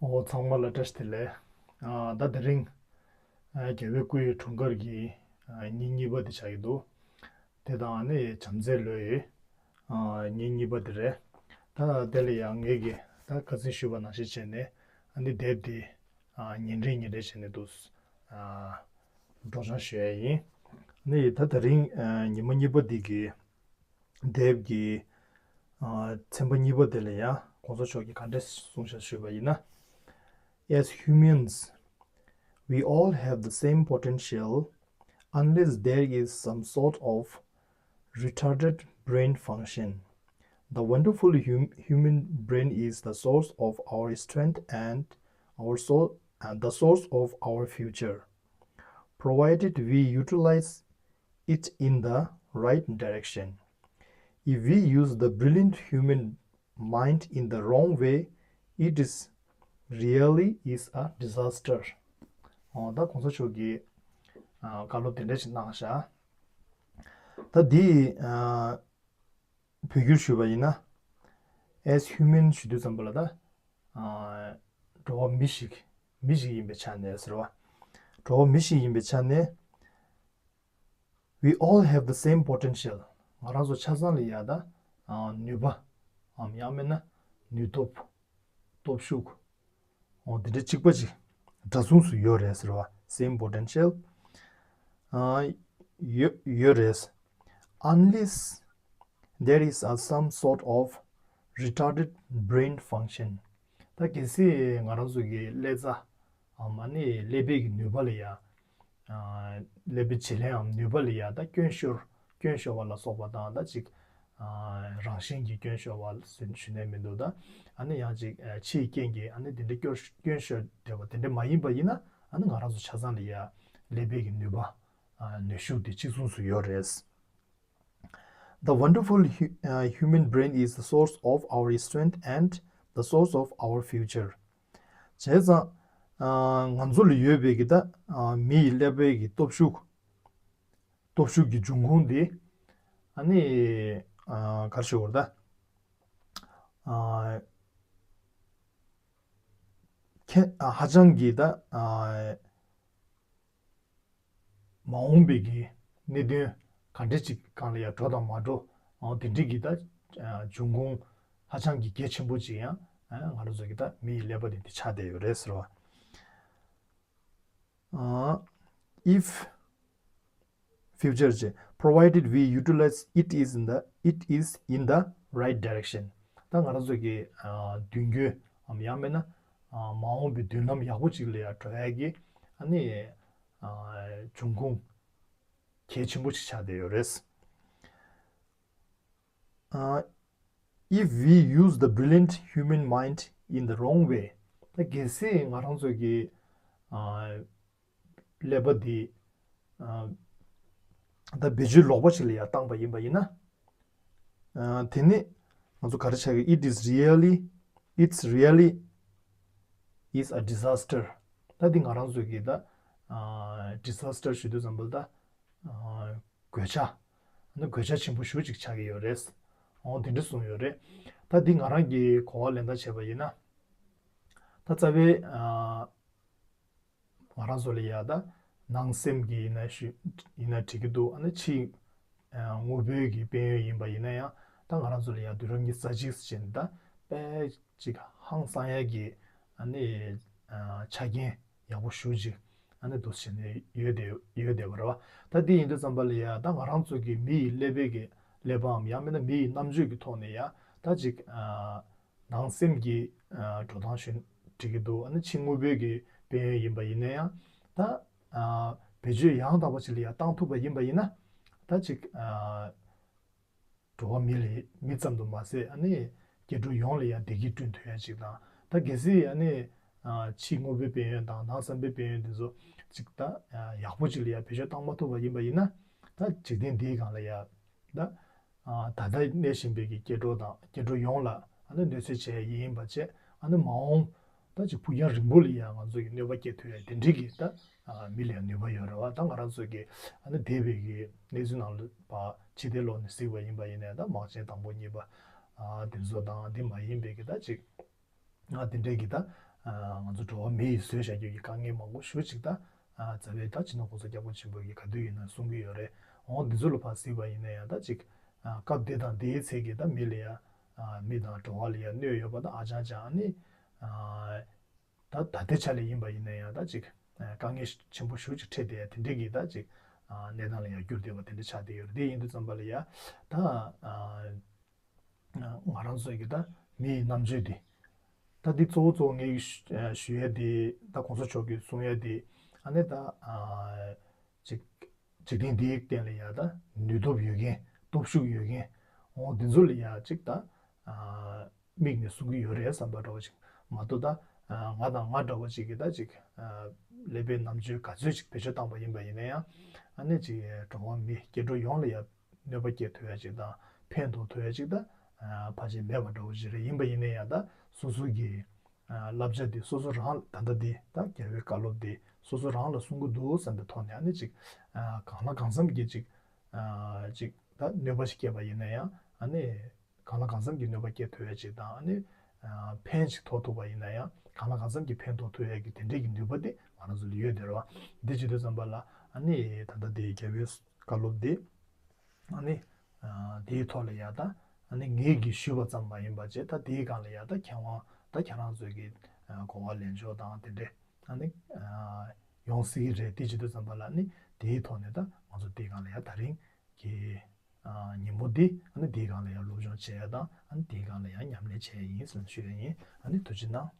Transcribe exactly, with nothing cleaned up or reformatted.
ཨོ་ཚང་མ་ལ་བཀྲ་ཤིས་བདེ་ལེགས། ཨ་ད་དེ་རིང་ཨ་རྒྱལ་བའི་སྐུ་ཡི་འཁྲུངས་སྐར་གྱི་ཨ་ཉིན་གཉིས་པ་དེ་ཆགས་ཀྱི་འདུག་དེ་དང་ཨ་ནི་བྱམས་བརྩེའི་ལོ་ཡི་ཨ་ཉིན་གཉིས་པ་དེ་རེད། ད་དེ་ལ་ཡང་ངེད་ཀྱིས་ད་ཁ་སང་ཞུས་པ་ནང་བཞིན་བྱས་ནས་ཨ་ནི་དེབ་དེ་ཨ་ཉིན་རེ་ཉིན་རེ་བྱས་ནས་འདུག་ཨ་སྒྲོག་སྦྱང་ཞུ་ཡ་ཡིན། ཨ་ནི་ད་དེ་རིང་ཨ་ཉི་མ་གཉིས་པ་འདི་གི་དེབ་ཀྱི་ཨ་ཚན་པ་གཉིས་པ་དེ་ལ་ཡང་གོང་ས་མཆོག་གིས་ག་འདྲ་གསུངས་ཤག་ཞུས་པ་ཡིན་ན། As humans, we all have the same potential, unless there is some sort of retarded brain function. The wonderful hum- human brain is the source of our strength and our soul and the source of our future, provided we utilize it in the right direction. If we use the brilliant human mind in the wrong way, it is really is a disaster. ཨོ་ད་གོང་ས་མཆོག་གིས་ཨ་བཀའ་སློབ་དེ་འདྲ་ཞིག་གནང་ཤག་ད་འདི་ཨ་བོད་བསྒྱུར་ཞུས་པ་ཡིན་ན། As human ཞུ་དུས་ཙམ་པ་ལ་ད་ཨ་འགྲོ་བ་མི་ཞིག་མི་ཞིག་ཡིན་པའི་ཆ་ནས་ཟེར་བ། འགྲོ་བ་མི་ཞིག་ཡིན་པའི་ཆ་ནས། We all have the same potential. ང་རང་ཚོ་ཆ་ཚང་ལ་ཡ་ད་ཨ་ནུས་པ་འམ་ཡང་མིན་ན་ནུས་སྟོབས། སྟོབས་ཤུགས། འོ་དེ་འདྲ་གཅིག་པ་གཅིག་འདྲ་མཚུངས་སུ་ཡོད་རེད་ཟེར་བ། Same potential. ཨ་ཡོད་ཡོད་རེད། Unless there is a some sort of retarded brain function. ད་གལ་སྲིད་ང་རང་ཚོ་གི་ཀླད་རྩ་ཨ་མ་ནི་ཀླད་པའི་གི་ནུས་པ་ལ་ཡ། ཀླད་པའི་བྱེད་ལས་འམ་ནུས་པ་ལ་ཡ་ད་སྐྱོན་ཤོར་སྐྱོན་ཤོར་བ་ལ་སོགས་པ་དང་ད་ཅིག་རང་བཞིན་གྱི་སྐྱོན་ཤོར་བ་ཞུ་ནས་མི་འདུག་ད་ཨ་ནི་ཡང་ཅིག་ཕྱིའི་རྐྱེན་གྱིས་ཨ་ནི་དེ་འདྲ་སྐྱོན་སྐྱོན་ཤོར་བསྡད་པ་དེ་འདྲ་མ་ཡིན་པ་ཡིན་ན་ཨ་ནི་ང་རང་ཚོ་ཆ་ཚང་ལ་ཡ་ཀླད་པའི་གི་ནུས་པ་ནུས་ཤུགས་དེ་གཅིག་མཚུངས་སུ་ཡོད་རེད། The wonderful hu- uh, human brain is the source of our strength and the source of our future. བྱས་ཙང་ང་ཚོ་ལ་ཡོད་པའི་གི་ད་མི་ཡི་ཀླད་པའི་གི་སྟོབས་ཤུགས། སྟོབས་ཤུགས་ཀྱི་འབྱུང་ཁུངས་དེ་ཨ་ནི་ག་རེ་ཞུ་དགོས་རེད་ད། ཁྱེད་ཧ་ཅང་གི་ད། མ་འོངས་པའི་གི་གནད་དོན་ག་འདྲ་ཅིག་སྒང་ལ་ཡང་འགྲོ་དང་མ་འགྲོ། ཨང་དེ་འདྲའི་གི་ད་འབྱུང་ཁུངས་ཧ་ཅང་གི་གལ་ཆེན་པོ་ཅིག་ཡང་ང་རང་ཚོ་གི་ད་མི་ཡི་ཀླད་པ་དེ་འདི་ཆགས་བསྡད་ཡོད་རེད་ཟེར་བ། ཨ། If future ཅེས་provided we utilize it is in the it is in the right direction. ད་ང་རང་ཚོ་གི་མདུན་སྐྱོད་ཡང་མིན་ན་མ་འོངས་པའི་མདུན་ལམ་ཡག་པོ་ཅིག་ལ་ཡང་འགྲོ་ཡ་གི་ཨ་ནི་འབྱུང་ཁུངས་གལ་ཆེན་པོ་ཞིག་ཆགས་བསྡད་ཡོད་རེད། If we use the brilliant human mind in the wrong way. ད་གལ་སྲིད་ང་རང་ཚོ་གི་ཀླད་པ་འདི་ད་བེད་སྤྱོད་ལོག་པ་ཞིག་ལ་ཡང་བཏང་པ་ཡིན་པ་ཡིན་ན། དེ་ནི་ང་ཚོ་ག་རེ་ཆགས་ཀྱི། It is really, it's really is a disaster. ད་འདི་ང་རང་ཚོ་གི་ད་disaster ཞུ་དུས་ཙམ་པ་ལ་ད་གོད་ཆག་ཨ་ནི་གོད་ཆག་ཆེན་པོ་ཞེ་ཅིག་ཆགས་ཀྱི་ཡོད་རེད། འོ་དེ་འདྲ་གསུངས་ཡོད་རེད། ད་འདི་ང་རང་གི་གོ་བ་ལེན་ད་བྱས་པ་ཡིན་ན། ད་རྩ་བའི་ང་རང་ཚོ་ལ་ཡ་ད་ནང་སེམས་ཀྱི་ཡིན་ན་ཞུ་ཡིན་ན་འགྲིག་གི་འདུག་ཨ་ནི་ཕྱི་དངོས་པོའི་གི་དཔལ་ཡོན་ཡིན་པ་ཡིན་ན་ཡང་ད་ང་རང་ཚོ་ལ་ཡ་དུས་རབས་ཉི་ཤུ་རྩ་གཅིག་ཟེར་ནས་ད་དཔེ་ཅིག་ཧང་སང་ཡ་གི་ཨ་ནི་ཆ་རྐྱེན་ཡག་པོ་ཞེ་ཅིག་ཨ་ནི་འདུག་བྱས་ནས་ཡོད་བསྡད་ཡོད་བསྡད་པ་རེད་བ། ད་འདི་ཡིན་དུས་ཙམ་པ་ལ་ཡ་ད་ང་རང་ཚོ་གི་མི་ཡི་ཀླད་པའི་གི་ཀླད་པའམ་ཡང་མིན་ན་མི་ཡི་རྣམ་དཔྱོད་ཀྱི་ཐོག་ནས་ཡ་ད་ཅིག་ནང་སེམས་ཀྱི་འགྲོ་སྟངས་ཞུ་འགྲིག་གི་འདུག་ཨ་ནི་ཕྱི་དངོས་པོའི་གི་དཔལ་ཡོན་ཡིན་པ་ཡིན་ན་ཡང་ད་བེད་སྤྱོད་ཡང་དག་པ་ཅིག་ལ་ཡང་བཏང་ཐུབ་པ་ཡིན་པ་ཡིན་ན་ད་ཅིག་འགྲོ་བ་མི་ལ་མི་ཙམ་དུ་མ་ཟད་ཨ་ནི་སྐྱེ་འགྲོ་ཡོངས་ལ་ཡང་བདེ་སྐྱིད་བསྐྲུན་ཐུབ་ཡ་ཅིག་དང་ད་གལ་སྲིད་ཨ་ནི་ཕྱི་དངོས་པོའི་དཔལ་ཡོན་དང་ནང་བསམ་པའི་དཔལ་ཡོན་དེ་ཚོ་ཅིག་ད་ཡག་པོ་ཅིག་ལ་ཡང་བེད་སྤྱོད་བཏང་མ་ཐུབ་པ་ཡིན་པ་ཡིན་ན་ད་འཇིག་རྟེན་འདིའི་སྒང་ལ་ཡང་ད། ད་ལྟ་གནས་བཞིན་པའི་གི་སྐྱེ་འགྲོ་དང་སྐྱེ་འགྲོ་ཡོངས་ལ་ཨ་ནི་གནོད་འཚེ་བྱས་ཡིན་པ་བྱས་ཨ་ནི་མ་འོངས་ད་ཅིག་ཕུགས་རྒྱང་རིང་པོ་ལ་ཡང་ང་ཚོ་གི་གནོད་པ་སྐྱེལ་ཐུབ་ཡ་དེ་འདྲའི་གི་ད་མི་ལ་ཡང་ནུས་པ་ཡོད་རེད་བ། ད་ང་རང་ཚོ་གི་ཨ་ནི་འདས་པའི་གི་གནས་ཚུལ་ནང་ལ་ཕྱི་བལྟས་ལོགས་ནས་གཟིགས་པ་ཡིན་པ་ཡིན་ནའི་ད་དམག་ཆེན་དང་པོ་གཉིས་པ་དེ་ཚོ་དང་འདི་མ་ཡིན་པའི་གི་ད་ཅིག་དེ་འདྲའི་གི་ད་ ང་ཚོ་འགྲོ་བ་མི་ཡིས་བཟོས་བཞག་རྒྱུ་ཡི་དཀའ་ངལ་མང་པོ་ཞེ་ཅིག་ད་རྩ་བའི་ད་སྤྱི་ནོར་༸གོང་ས་༸སྐྱབས་མགོན་ཆེན་པོ་གིས་ག་དུས་ཡིན་ན་གསུང་གི་ཡོད་རེད། འོ་འདི་ཚོ་ལ་ཕར་གཟིགས་པ་ཡིན་ན་ཡང་ད་ཅིག་སྐབས་དེ་དང་དེའི་ཚེ་གི་ད་མི་ལ་ཡ་མི་དང་འགྲོ་བ་ལ་ཡ་གནོད་ཡོད་པ་ད་ཨ་ཅང་ཅང་ཨ་ནི། ད་ད་ལྟའི་ཆ་ལ་ཡིན་པ་ཡིན་ན་ཡང་ད་ཅིག་དཀའ་ངལ་ཆེན་པོ་ཞེ་ཅིག་འཕྲད་དེ་དེ་འདྲའི་གི་ད་ཅིག་གནས་སྟངས་ལ་ཡང་གྱུར་བསྡད་པ་དེ་འདྲ་ཆགས་བསྡད་ཡོད་རེད། དེ་ཡིན་དུས་ཙམ་པ་ལ་ཡ་ད་ང་རང་ཚོའི་གི་ད་མིའི་རྣམ་དཔྱོད་དེ་ད་འདི་གཙོ་བོ་གཙོ་བོ་ངས་ཞུ་ཡ་དེ་ད་གོང་ས་མཆོག་གིས་གསུང་ཡ་དེ་ཨ་ནི་ད་ཅིག་འཇིག་རྟེན་འདིའི་སྟེང་ལ་ཡ་ད་ནུས་སྟོབས་ཡོད་མཁན་སྟོབས་ཤུགས་ཡོད་མཁན་འོ་འདི་ཚོ་ལ་ཡ་ཅིག་ད་དམིགས་ནས་གསུང་གི་ཡོད་རེད་བསམ་པ་འདྲ་བོ་ཅིག་མ་གཏོགས་ད་ང་དང་ང་འདྲ་བོ་ཅིག་གིས་ད་ཅིག་ཀླད་པའི་རྣམ་དཔྱོད་ག་ཚོད་ཅིག་བེད་སྤྱོད་བཏང་པ་ཡིན་པ་ཡིན་ན་ཡང་ཨ་ནི་ཅིག་འགྲོ་བ་མི་སྐྱེ་འགྲོ་ཡོངས་ལ་ཡ་གནོད་པ་སྐྱེལ་ཐུབ་ཡ་ཅིག་དང་ཕན་ཐོགས་ཐུབ་ཡ་ཅིག་ད་ཕལ་ཆེར་མེད་པ་འདྲ་བོ་ཅིག་རེད། ཡིན་པ་ཡིན་ན་ཡང་ད་སོ་སོ་གི་བསླབ་བྱ་འདི་སོ་སོ་རང་ད་ལྟ་འདི་ད་རྒྱལ་བའི་བཀའ་སློབ་འདི་སོ་སོ་རང་ལ་གསུང་གི་འདུག་བསམ་པའི་ཐོག་ནས་ཨ་ནི་ཅིག་གང་ལ་གང་འཚམ་གྱི་ཅིག་ཅིག་ད་གནོད་པ་ཞིག་སྐྱེལ་བ་ཡིན་ན་ཡང་ཨ་ནི་གང་ལ་གང་འཚམ་གྱི་གནོད་པ་སྐྱེལ་ཐུབ་ཡ་ཅིག་དང་ཨ་ནི་ཕན་ཞིག་ཐོགས་ཐུབ་པ་ཡིན་ན་ཡང་གང་ལ་གང་འཚམ་གྱི་ཕན་ཐོགས་ཐུབ་ཡ་གི་དེ་འདྲའི་གི་ནུས་པ་དེ་ང་རང་ཚོ་ལ་ཡོད་དེ་རེད་བ། འདི་བྱེད་དུས་ཙམ་པ་ལ་ཨ་ནི་ད་ལྟ་འདི་རྒྱལ་བའི་བཀའ་སློབ་འདི་ཨ་ནི། དེའི་ཐོག་ལ་ཡ་ད་ཨ་ནི་ངེད་ཀྱིས་ཞུས་པ་ཙམ་མ་ཡིན་པ་བྱས་ད་དེའི་སྒང་ལ་ཡ་ད་མཁས་དབང་ད་ཁྱེད་རང་ཚོས་ཀྱི་གོ་བ་ལེན་ཕྱོགས་དང་དེ་འདྲས་ཨ་ནི་ཡོང་སྲིད་ཀྱི་རེད། དེ་བྱེད་དུས་ཙམ་པ་ལ་ཨ་ནི་དེའི་ཐོག་ནས་ད་ང་ཚོ་དེའི་སྒང་ལ་ཡ་ད་རིང་གི་ཉིན་མོ་འདི་ཨ་ནི་དེའི་སྒང་ལ་ཡ་སློབ་སྦྱོང་བྱེད་ཡ་དང་ཨ་ནི་དེའི་སྒང་ལ་ཡ་ཉམས་ལེན་བྱེད་ཡ་ཡིན་ཟེར་ཞུ་ཡ་ཡིན། ཨ་ནི་ཐུགས་རྗེ་གནང་།